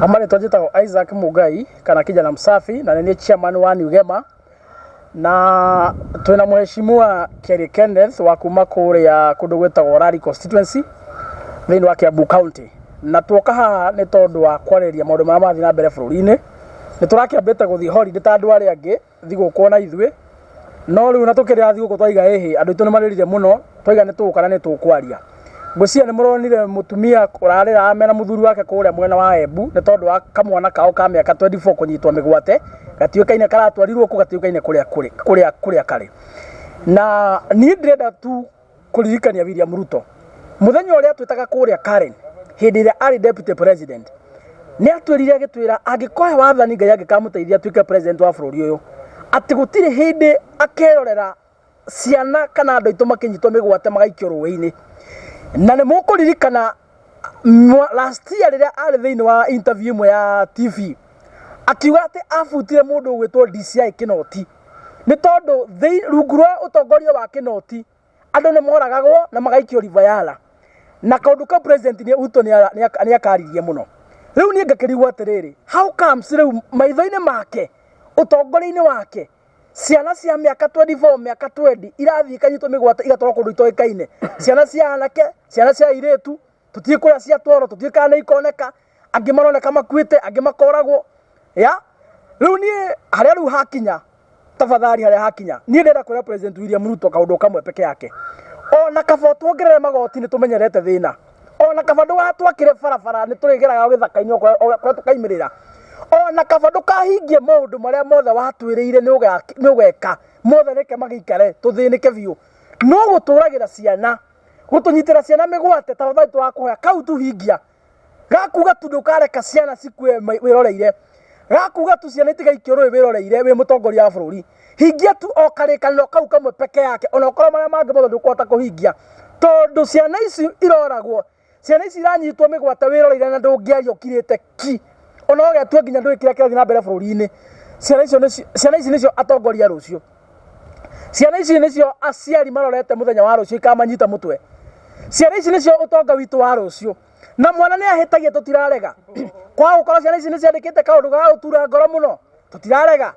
Amarĩtwa njĩtagwo Isaac Mugai kana kijana msafi na nĩ niĩ chairman wa New Gema na twĩna mheshimiwa Kerry Kenneth wa kuma kũrĩa kũndũ gwĩtagwo Rari constituency thĩinĩ wa Kiambu County. Na tuoka haha nĩ tondũ wa kwarĩrĩria maũndũ marĩa marathiĩ na mbere bũrũri-inĩ. Nĩ tũrakĩambĩte gũthiĩ holiday ta andũ arĩa angĩ thigũkũ ona ithuĩ, no rĩu na tũkĩrĩa thigũkũ twaiga ĩhĩ andũ aitũ nĩ marĩrire mũno, twaiga nĩ tũgũka na nĩ tũkwaria. Ngwĩciria nĩ mũronire mũtumia ũrarĩra mena mũthuri wake kũrĩa mwena wa Embu nĩ tondũ wa kamwana kao ka mĩaka 24 kũnyitwo mĩgwate, gatiũĩkaine karatwarirwo kũ, gatiũĩkaine kũrĩa kũrĩ, kũrĩa kũrĩa karĩ. Na niĩ ndĩrenda tu kũririkania William Ruto mũthenya ũrĩa twĩtaga kũrĩa Karen hĩndĩ ĩrĩa arĩ deputy president, nĩ atwĩrire agĩtwĩra angĩkoya wathani Ngai angĩkamũteithia atuĩke president wa bũrũri ũyũ, atĩ gũtirĩ hĩndĩ akerorera ciana kana andũ aitũ makĩnyitwo mĩgwate magaikio rũĩ-inĩ. Na nĩ mũkũririkana last year rĩrĩa arĩ thĩinĩ wa interview ĩmwe ya TV akiuga atĩ abutire mũndũ ũgwĩtwo DCI Kinoti nĩ tondũ rungu rwa ũtongoria wa Kinoti andũ nĩ moragagwo na magaikio River Yala, na kaũndũ kau president nĩ Ruto nĩ akaririe mũno. Rĩu niĩ ngakĩrigwo atĩrĩrĩ, how comes rĩu maitho-inĩ make, ũtongoria-inĩ wake, ciana cia mĩaka 24, mĩaka 20 irathiĩ ikanyitwo mĩgwate igatwarwo kũndũ itoĩkaine, ciana cia anake, ciana cia airĩtu, tũtiĩ kũrĩa ciatwarwo, tũtiĩ kana nĩ ikoneka, angĩ maroneka makuĩte, angĩ makoragwo ya. Rĩu niĩ harĩa rĩu hakinya, tafadhali, harĩa hakinya niĩ ndĩrenda kwĩra President William Ruto kaũndũ kamwe peke yake. Ona kaba tuongerere magoti nĩ tũmenyerete thĩna, ona kaba ndũgatwakĩre barabara nĩ tũrĩgeraga gĩthaka-inĩ kũrĩa tũkaimĩrĩra, ona kaba ndũkahingie maũndũ marĩa mothe watwĩrĩire nĩ ũgeka mothe, reke magĩikare tũthĩnĩke biũ, no gũtũragĩra ciana, gũtũnyitĩra ciana mĩgwate, tafadhali tũrakũhoya kau tu hingia gakuga tu ndũkareka ciana cikue wĩroreire, gakuga tu ciana itigaikio rũĩ wĩroreire wĩ mũtongoria wa bũrũri. Hingia tu o karĩkanĩro kau kamwe peke yake, ona okorwo marĩa mangĩ mothe ndũkũhota kũhingia, tondũ ciana ici iroragwo, ciana ici iranyitwo mĩgwate wĩroreire na ndũngĩaria, ũkirĩte ki, ona ũgetua nginya ndũĩ kĩrĩa kĩrathiĩ na mbere bũrũri-inĩ. Ciana icio nĩcio, ciana ici nĩcio atongoria rũciũ. Ciana ici nĩcio aciari marorete mũthenya wa rũciũ ikamanyita mũtwe. Ciana ici nĩcio ũtonga witũ wa rũciũ. Na mwana nĩ ahĩtagia, tũtirarega. Kwaga gũkorwo ciana ici nĩ ciandĩkĩte kaũndũ ga gũtura ngoro mũno, tũtirarega.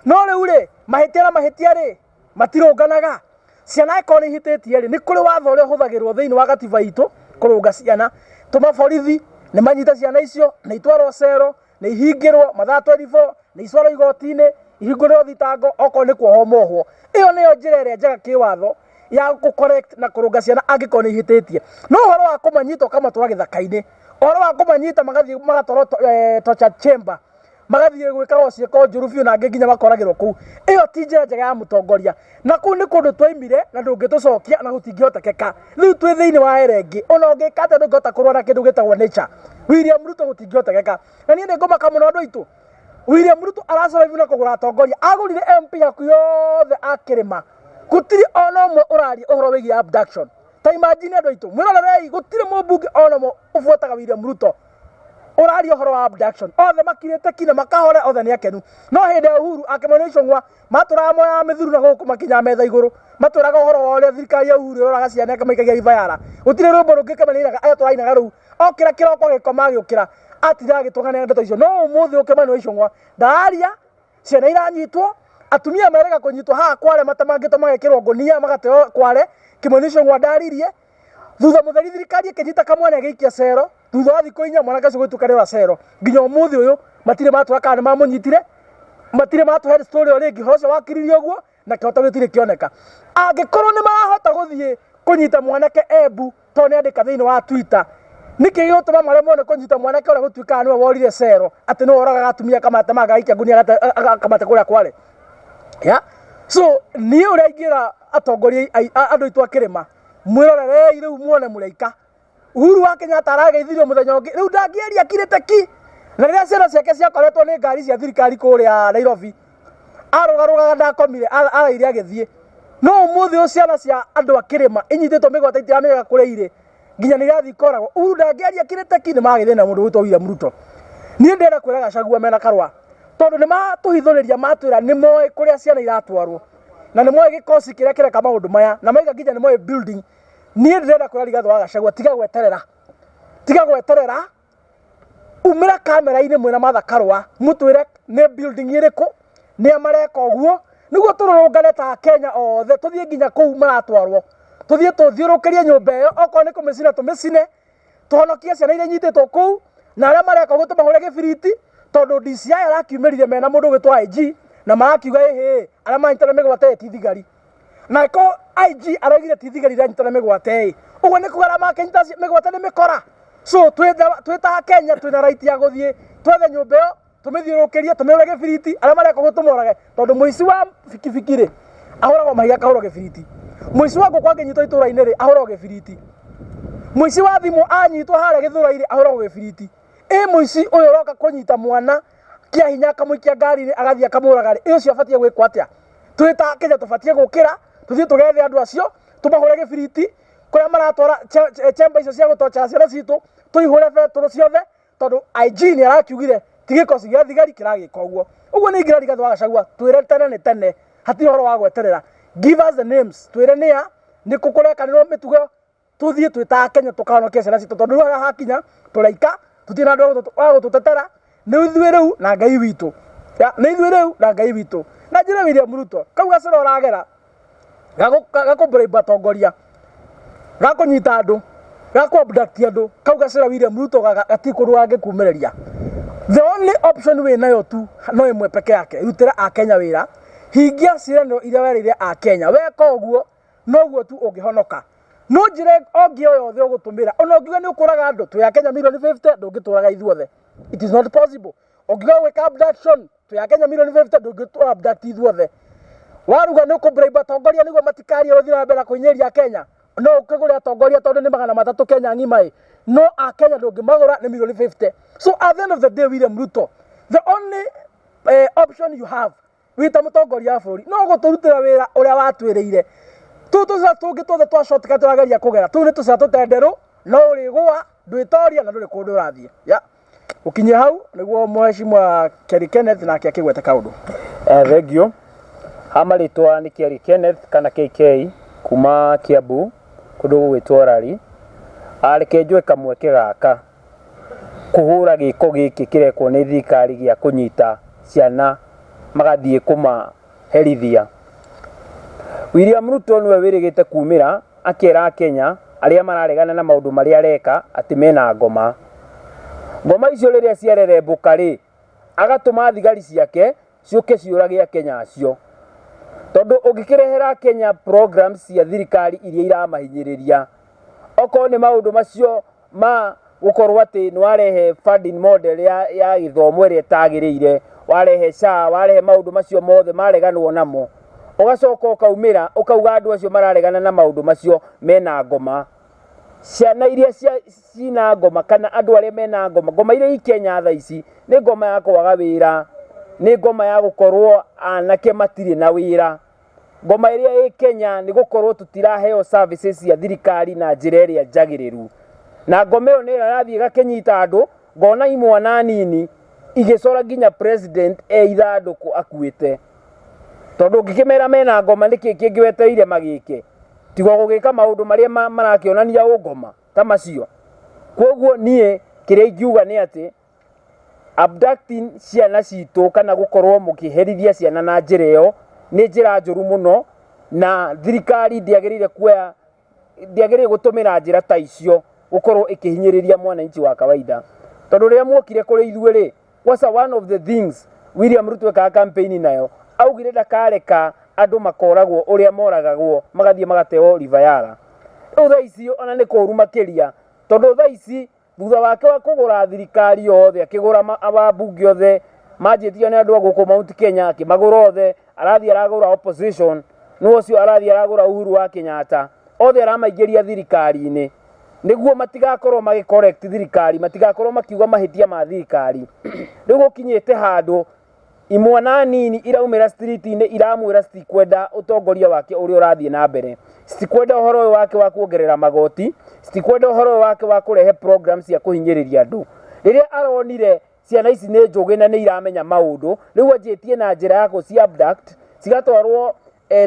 No rĩu rĩ, mahĩtia na mahĩtia rĩ, matirũnganaga. Ciana angĩkorwo nĩ ihĩtĩtie rĩ, nĩ kũrĩ watho ũrĩa ũhũthagĩrwo thĩinĩ wa gatiba itũ kũrũnga ciana. Tũma borithi nĩ manyite ciana icio, nĩ itwarwo cero, nĩ ihingĩrwo mathaa 24, nĩ icwarwo igoti-inĩ, ihingũrĩrwo thitango, okorwo nĩ kuohwo mohwo. Ĩyo nĩyo njĩra ĩrĩa njega kĩwatho ya gũ correct na kũrũnga ciana angĩkorwo nĩ ihĩtĩtie. No ũhoro wa kũmanyita ũkamatwara gĩthaka-inĩ, ũhoro wa kũmanyita magathiĩ magatwarwo torture chamber, magathiĩ gwĩkagwo ciĩko njũru biũ na angĩ nginya makoragĩrwo kũu, ĩyo ti njĩra njega ya mũtongoria. Na kũu nĩ kũndũ twaimire na ndũngĩtũcokia na gũtingĩhotekeka. Rĩu twĩ thĩinĩ wa era ĩngĩ, ona ũngĩka atĩa ndũngĩhota kũrũa na kĩndũ gĩtagwo nature. William Ruto gũtingĩhotekeka. Na niĩ nĩ ngũmaka mũno andũ aitũ. William Ruto arasurvive na kũgũra atongoria. Agũrire MP hakuhĩ othe a kĩrĩma. Gũtirĩ ona ũmwe ũraria ũhoro wĩgiĩ abduction. Ta imagine andũ aitũ, mwĩrorerei, gũtirĩ mũmbunge ona ũmwe ũbuataga William Ruto ũraria ũhoro wa abduction. Othe makirĩte ki na makahore, othe nĩ akenu. No hĩndĩ ya Uhuru akĩmonio Icũng'wa matũraga moyaga mĩthuru na gũkũ makinyaga metha igũrũ, matwĩraga ũhoro wa ũrĩa thirikari ya Uhuru ĩroraga ciana ĩkamaikagia River. Gũtirĩ rwĩmbo rũngĩ Kĩmani ainaga, aya tũrainaga rĩu okĩra kĩroko agĩkoma agĩũkĩra atindaga agĩtũganĩra ndeto icio. No ũmũthĩ ũyũ Kĩmani wa Icũng'wa ndararia, ciana iranyitwo, atumia merega kũnyitwo haha Kware matemangĩtwo magekĩrwo ngũnia magateo Kware. Kĩmani Icũng'wa ndaririe. Thutha mũtheri thirikari ĩkĩnyita kamwana ĩgĩikia cero, thutha wa thikũ 4 mwanake ũcio gũtuĩka nĩ wa cero. Nginya ũmũthĩ ũyũ matirĩ matwĩra kana nĩ mamũnyitire, matirĩ matũhe story o rĩngĩ, ũhoro ũcio wakiririe ũguo na kĩhoto gĩtirĩ kĩoneka. Angĩkorwo nĩ marahota gũthiĩ kũnyita mwanake Embu tondũ nĩ andĩka thĩinĩ wa Twitter, nĩkĩ gĩgũtũma maremwo nĩ kũnyita mwanake ũrĩa gũtuĩkaga nĩwe worire cero, atĩ nĩwe ũragaga atumia akamatemanga agaikia ngunia akamate kũrĩa Kware? Ya so niĩ ũrĩa ingĩra atongoria andũ aitũ a kĩrĩma, mwĩrorerei rĩu muone mũraika. Uhuru wa Kenyatta arageithirio mũthenya ũngĩ, rĩu ndangĩaria akirĩte ki. Na rĩrĩa ciana ciake ciakoretwo nĩ ngari cia thirikari kũrĩa Nairobi, arũgarũgaga ndakomire, araire agĩthiĩ. No ũmũthĩ ũyũ ciana cia andũ a kĩrĩma inyitĩtwo mĩgwate itiramenyeka kũrĩa irĩ, nginya nĩ irathiĩ ikoragwo. Uhuru ndangĩaria akirĩte ki, nĩ magĩthĩna na mũndũ ũgwĩtwo William Ruto. Niĩ ndĩrenda kwĩra Gachagua mena Karũa, tondũ nĩ matũhithũrĩria matwĩra nĩ moĩ kũrĩa ciana iratwarwo, na nĩ moĩ gĩkosi kĩrĩa kĩreka maũndũ maya, na maiga nginya nĩ moĩ building. Niĩ ndĩrenda kwĩra Rigathĩ wa Gachagua, tiga gweterera, tiga gweterera. Umĩra kamera-inĩ mwĩna Martha Karũa, mũtwĩre nĩ building ĩrĩkũ, nĩa mareka ũguo, nĩguo tũrũrũngane ta Akenya othe tũthiĩ nginya kũu maratwarwo, tũthiĩ tũthiũrũrũkĩrie nyũmba ĩyo, okorwo nĩ kũmĩcina tũmĩcine, tũhonokie ciana iria inyitĩtwo kũu, na arĩa mareka ũguo tũmahũre gĩbiriti, tondũ DCI arakiumĩrire mena mũndũ ũgwĩtwo IG na marakiuga ĩhĩ, arĩa maranyitana mĩgwate ti thigari. Na ko IG araugire ti thigari iranyitana mĩgwate ĩ, ũguo nĩ kuga arĩa makĩnyita mĩgwate nĩ mĩkora. So twĩ ta Kenya twĩna right ya gũthiĩ twethe nyũmba ĩyo, tũmĩthiũrũrũkĩrie, tũmĩhũre gĩbiriti, arĩa mareka ũguo tũmorage, tondũ mũici wa bikibiki rĩ, ahũragwo mahiga akahũrwo gĩbiriti. Mũici wa ngũkũ angĩnyitwo itũra-inĩ rĩ, ahũragwo gĩbiriti. Mũici wa thimũ anyitwo harĩa Gĩthũrai rĩ, ahũragwo gĩbiriti. Ĩ mũici ũyũ ũroka kũnyita mwana kĩa hinya akamũikia ngari-inĩ agathiĩ akamũraga rĩ, ĩ ũcio abatiĩ gwĩkwo atĩa? Twĩ ta Kenya tũbatiĩ gũkĩra, tũthiĩ tũgethe andũ acio, tũmahũre gĩbiriti, kũrĩa maratwara chamber icio cia gũtochera ciana citũ, tũihũre betũrũ ciothe, tondũ IG nĩ arakiugire ti gĩkosi gĩa thigari kĩragĩka ũguo. Ũguo nĩ ingĩra Rigathĩ wa Gachagua, twĩre tene nĩ tene, hatirĩ ũhoro wa gweterera. Give us the names, twĩre nĩa, nĩ kũ kũrekanĩrwo mĩtugo, tũthiĩ twĩ ta Akenya tũkahonokia ciana citũ, tondũ rĩu harĩa hakinya tũraika, tũtirĩ na andũ a gũtũtetera, nĩ ithuĩ rĩu na Ngai witũ. Ya, nĩ ithuĩ rĩu na Ngai witũ. Na njĩre William Ruto, kau gacĩra ũragera, gakũ bribe atongoria, gakũnyita andũ, gakũ abduct andũ, kau gacĩra William Ruto gatirĩ kũndũ gangĩkumĩrĩria. The only option wĩ nayo tu no ĩmwe peke yake, rutĩra Akenya wĩra, hingia ciĩranĩro iria werĩire Akenya. Weka ũguo, noguo tu ũngĩhonoka. No njĩra ongĩ o yothe ũgũtũmĩra, ona ũngiuga nĩ ũkũraga andũ, twĩ Akenya milioni 50, ndũngĩtũraga ithuothe. It is not possible. Ũngiuga gwĩka abduction, twĩ Akenya milioni 50, ndũngĩtũ abduct ithuothe. Waruga nĩ ũkũ-bribe atongoria nĩguo matikarie gũthiĩ na mbere na kũhinyĩrĩria Kenya. No ũkĩgũre atongoria tondũ nĩ 300 Kenya ng'ima ĩ. No Akenya ndũngĩmagũra nĩ milioni 50. So at the end of the day, William Ruto, the only option you have wĩ ta mũtongoria wa bũrũri no gũtũrutĩra wĩra ũrĩa watwĩrĩire. Tũu tũcĩra tũngĩ tuothe twa shortcut ũrageria kũgera, tũu nĩ tũcĩra tũtenderũ, no ũrĩgũa, ndwĩtoria na ndũrĩ kũndũ ũrathiĩ. Ya. Gũkinyia hau nĩguo Mheshimiwa Kerry Kenneth nake akĩgwete kaũndũ. Thengiũ. Ha marĩtwa nĩ Kerry Kenneth kana KK kuma Kiambu kũndũ gũgwĩtwo Rari. Reke njoe kamweke gaka kũhũra gĩko gĩkĩ kĩrekwo nĩ thirikari gĩa kũnyita ciana magathiĩ kũmaherithia. William Ruto nĩwe wĩrĩgĩte kumĩra akera Akenya arĩa mararegana na maũndũ marĩa areka atĩ mena ngoma. Ngoma icio rĩrĩa ciarerembũka rĩ, agatũma thigari ciake ciũke ciũrage Akenya acio. Tondũ ũngĩkĩrehera Kenya programs cia thirikari iria iramahinyĩrĩria, okorwo nĩ maũndũ macio ma gũkorwo atĩ nĩ warehe funding model ya gĩthomo ĩrĩa ĩtagĩrĩire, warehe SHA, warehe maũndũ macio mothe mareganwo namo, ũgacoka ũkaumĩra ũkauga andũ acio mararegana na maũndũ macio mena ngoma. Ciana iria cina ngoma kana andũ arĩa mena ngoma, ngoma iria i Kenya thaa ici nĩ ngoma ya kwaga wĩra, nĩ ngoma ya gũkorwo anake matirĩ na wĩra. Ngoma ĩrĩa ĩ Kenya nĩ gũkorwo tũtiraheo services cia thirikari na njĩra ĩrĩa njagĩrĩru. Na ngoma ĩyo nĩ ĩrathiĩ ĩgakĩnyita andũ, ngona imwana nini igĩcora nginya president e ithandũkũ akuĩte. Tondũ ũngĩkĩmera mena ngoma nĩkĩ kĩngĩ wetereire magĩke? Tiga gũgĩka maũndũ marĩa marakĩonania ũngoma ta macio. Koguo niĩ kĩrĩa ingiuga nĩ atĩ abducting ciana citũ kana gũkorwo mũkĩherithia ciana na njĩra ĩyo nĩ njĩra njũru mũno, na thirikari ndĩagĩrĩire kuoya, ndĩagĩrĩire gũtũmĩra njĩra ta icio gũkorwo ĩkĩhinyĩrĩria mwananchi wa kawaida. Tondũ rĩrĩa muokire kũrĩ ithuĩ rĩ, kwanza one of the things William Ruto ekaga campaign nayo, augire ndakareka andũ makoragwo ũrĩa moragagwo magathiĩ magateo River Yala. Rĩu thaa ici ona nĩ kũũru makĩria, tondũ thaa ici thutha wake wa kũgũra thirikari yothe, akĩgũra wabunge othe, manjĩtio nĩ andũ a gũkũ Mount Kenya, akĩmagũra othe, arathiĩ aragũra opposition, nĩ ũcio arathiĩ aragũra Uhuru wa Kenyatta, othe aramaingĩria thirikari-inĩ nĩguo matigakorwo magĩ correct thirikari, matigakorwo makiuga mahĩtia ma thirikari. Rĩu gũkinyĩte handũ imwana nini iraumĩra street-inĩ iramwĩra citikwenda ũtongoria wake ũrĩa ũrathiĩ na mbere, citikwenda ũhoro ũyũ wake wa kuongerera magoti, citikwenda ũhoro ũyũ wake wa kũrehe programs cia kũhinyĩrĩria andũ. Rĩrĩa aronire ciana ici nĩ njũgĩ na nĩ iramenya maũndũ, rĩu anjĩtie na njĩra ya gũci abduct, cigatwarwo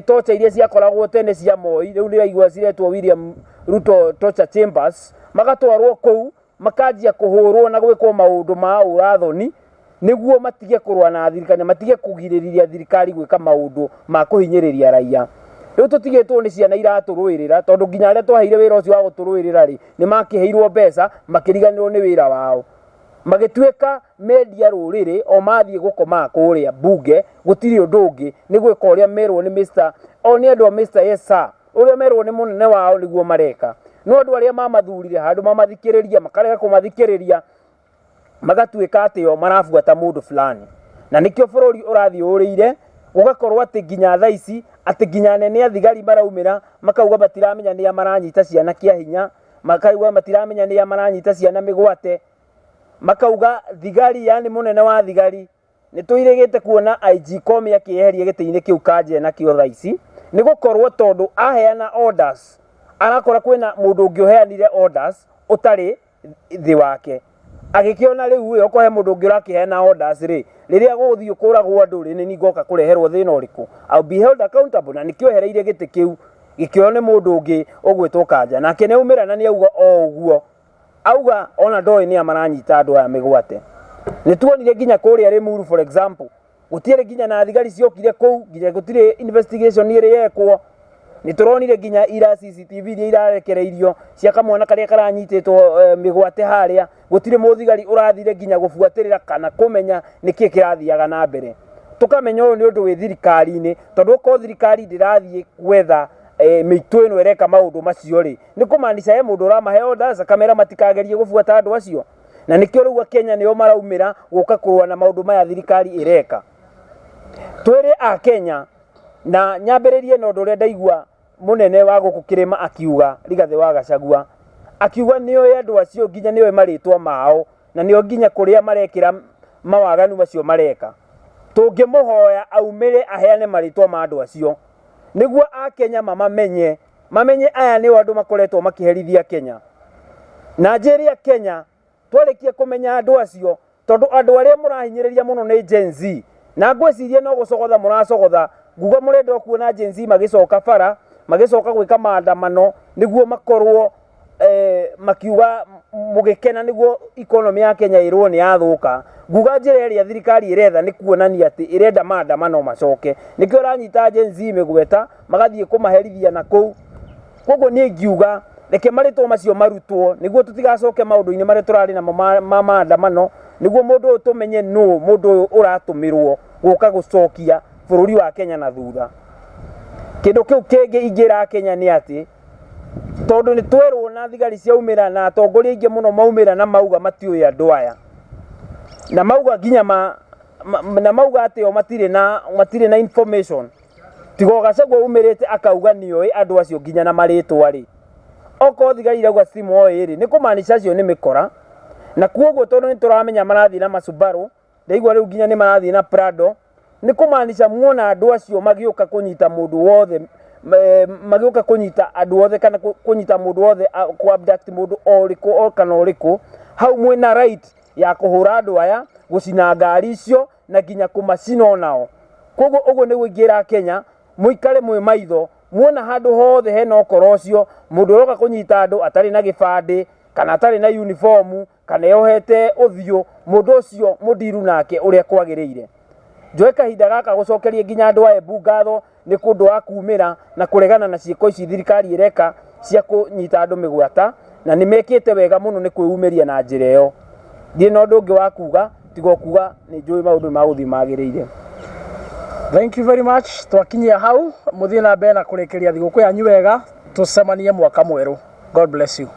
torture iria ciakoragwo tene cia Moi, rĩu ndĩraigua ciretwo William Ruto torture chambers, magatwarwo kũu. Makanjia kũhũrwo na gwĩkwo maũndũ ma ũrathoni nĩguo matige kũrũa na thirikari na matige kũgirĩrĩria thirikari gwĩka maũndũ ma kũhinyĩrĩria raia. Rĩu tũtigĩtwo nĩ ciana iratũrũĩrĩra, tondũ nginya arĩa twaheire wĩra ũcio wa gũtũrũĩrĩra rĩ, nĩ makĩheirwo mbeca makĩriganĩrwo nĩ wĩra wao, magĩtuĩka mendia rũrĩrĩ. O mathiĩ gũkomaga kũrĩa mbunge, gũtirĩ ũndũ ũngĩ, nĩ gwĩka ũrĩa merwo nĩ Mr. o nĩ andũ a Mr. Yes sir, ũrĩa merwo nĩ mũnene wao nĩguo mareka. No andũ arĩa mamathurire, handũ mamathikĩrĩria, makarega kũmathikĩrĩria, magatuĩka atĩ o marabuata mũndũ fulani. Na nĩkĩo bũrũri ũrathiĩ ũrĩire, gũgakorwo atĩ nginya thaa ici atĩ nginya anene a thigari maraumĩra makauga matiramenya nĩa maranyita ciana kĩa hinya, makauga matiramenya nĩa maranyita ciana mĩgwate, makauga thigari, yani mũnene wa thigari. Nĩ tũirĩgĩte kuona IG Koome akĩeheria gĩtĩ-inĩ kĩu kanje nakĩo thaa ici, nĩ gũkorwo tondũ aheana orders, arakora kwĩna mũndũ ũngĩ ũheanire orders ũtarĩ thĩ wake. Agĩkĩona rĩu ĩ, okorwo he mũndũ ũngĩ ũrakĩheana orders rĩ, rĩrĩa gũgũthiĩ kũragwo andũ rĩ, nĩ ngoka kũreherwo thĩna ũrĩkũ? I'll be held accountable. Na nĩkĩo ehereire gĩtĩ kĩu, gĩkĩoywo nĩ mũndũ ũngĩ ũgwĩtwo Kanja. Nake nĩ aumĩra na nĩ auga o ũguo auga, ona ndoĩ nĩa maranyita andũ aya mĩgwate. Nĩ tuonire nginya kũrĩa Limuru, for example, gũtirĩ nginya na thigari ciokire kũu, nginya gũtirĩ investigation ĩrĩ yekwo. Nĩ tũronire nginya ira CCTV iria irarekereirio cia kamwana karĩa karanyitĩtwo mĩgwate harĩa, gũtirĩ mũthigari ũrathire nginya gũbuatĩrĩra kana kũmenya nĩkĩ kĩrathiaga na mbere. Tũkamenya ũyũ nĩ ũndũ wĩ thirikari-inĩ, tondũ okorwo thirikari ndĩrathiĩ gwetha mĩitũ ĩno ĩreka maũndũ macio rĩ, nĩ kũmaanisha he mũndũ ũramahe orders, akamera matikagerie gũbuata andũ acio. Na nĩkĩo rĩu Akenya nĩo maraumĩra gũka kũrũa na maũndũ maya thirikari ĩreka. Twĩrĩ a Kenya, na nyambĩrĩrie na ũndũ ũrĩa ndaigua mũnene wa gũkũ kĩrĩma akiuga, Rigathĩ wa Gachagua, akiuga nĩoĩ andũ acio, nginya nĩoĩ marĩtwa mao, na nĩo nginya kũrĩa marekĩra mawaganu macio mareka. Tũngĩmũhoya aumĩre aheane marĩtwa ma andũ acio, nĩguo Akenya mamamenye, mamenye aya nĩo andũ makoretwo makĩherithia Kenya. Na njĩre Akenya, twarĩkia kũmenya andũ acio, tondũ andũ arĩa mũrahinyĩrĩria mũno nĩ Gen Z, na ngwĩciria no gũcogotha mũracogotha, nguga mũrenda o kuona Gen Z magĩcoka bara, magĩcoka gwĩka maandamano, nĩguo makorwo makiuga mũgĩkena, nĩguo economy ya Kenya ĩrwo nĩ yathũka. Nguga njĩra ĩrĩa thirikari ĩretha nĩ kuonania atĩ ĩrenda maandamano macoke, nĩkĩo ĩranyita Gen Z mĩgweta, magathiĩ kũmaherithia na kũu. Koguo niĩ ingiuga reke marĩtwa macio marutwo, nĩguo tũtigacoke maũndũ-inĩ marĩa tũrarĩ namo ma maandamano, nĩguo mũndũ ũyũ tũmenye nũ mũndũ ũyũ ũratũmĩrwo gũka gũcokia bũrũri wa Kenya na thutha. Kĩndũ kĩu kĩngĩ ingĩra Kenya nĩ atĩ, tondũ nĩ twerwo na thigari ciaumĩra na atongoria aingĩ mũno maumĩra na mauga matiũĩ andũ aya, na mauga nginya na mauga atĩ o matirĩ na information, tiga o Gachagua umĩrĩte akauga nĩoĩ andũ acio nginya na marĩtwa rĩ. Okorwo thigari irauga cimoĩ rĩ, nĩ kũmaanisha acio nĩ mĩkora. Na kuoguo tondũ nĩ tũramenya marathiĩ na macubarũ, ndaigua rĩu nginya nĩ marathiĩ na Prado, nĩ kũmaanisha muona andũ acio magĩũka kũnyita mũndũ wothe, magĩũka kũnyita andũ othe kana kũnyita mũndũ wothe, kũ abduct mũndũ o ũrĩkũ o kana ũrĩkũ, hau mwĩna right ya kũhũra andũ aya, gũcina ngari icio na nginya kũmacina onao. Koguo ũguo nĩguo ingĩra Kenya, mũikare mwĩ maitho, muona handũ hothe hena ũkora ũcio, mũndũ ũroka kũnyita andũ atarĩ na gĩbandĩ kana atarĩ na uniform kana eyohete ũthiũ, mũndũ ũcio mũndiru nake ũrĩa kwagĩrĩire. Njoe kahinda gaka gũcokeria nginya andũ a Embu ngatho nĩ kũndũ wa kumĩra na kũregana na ciĩko ici thirikari ĩreka cia kũnyita andũ mĩgwata, na nĩ mekĩte wega mũno nĩ kwĩyumĩria na njĩra ĩyo. Ndirĩ na ũndũ ũngĩ wa kuga tiga o kuga nĩ njũĩ maũndũ nĩ magũthiĩ magĩrĩire. Thank you very much. Twakinyia hau, mũthiĩ na mbere na kũrĩkĩria thigũkũ yanyu wega, tũcemanie mwaka mwerũ. God bless you.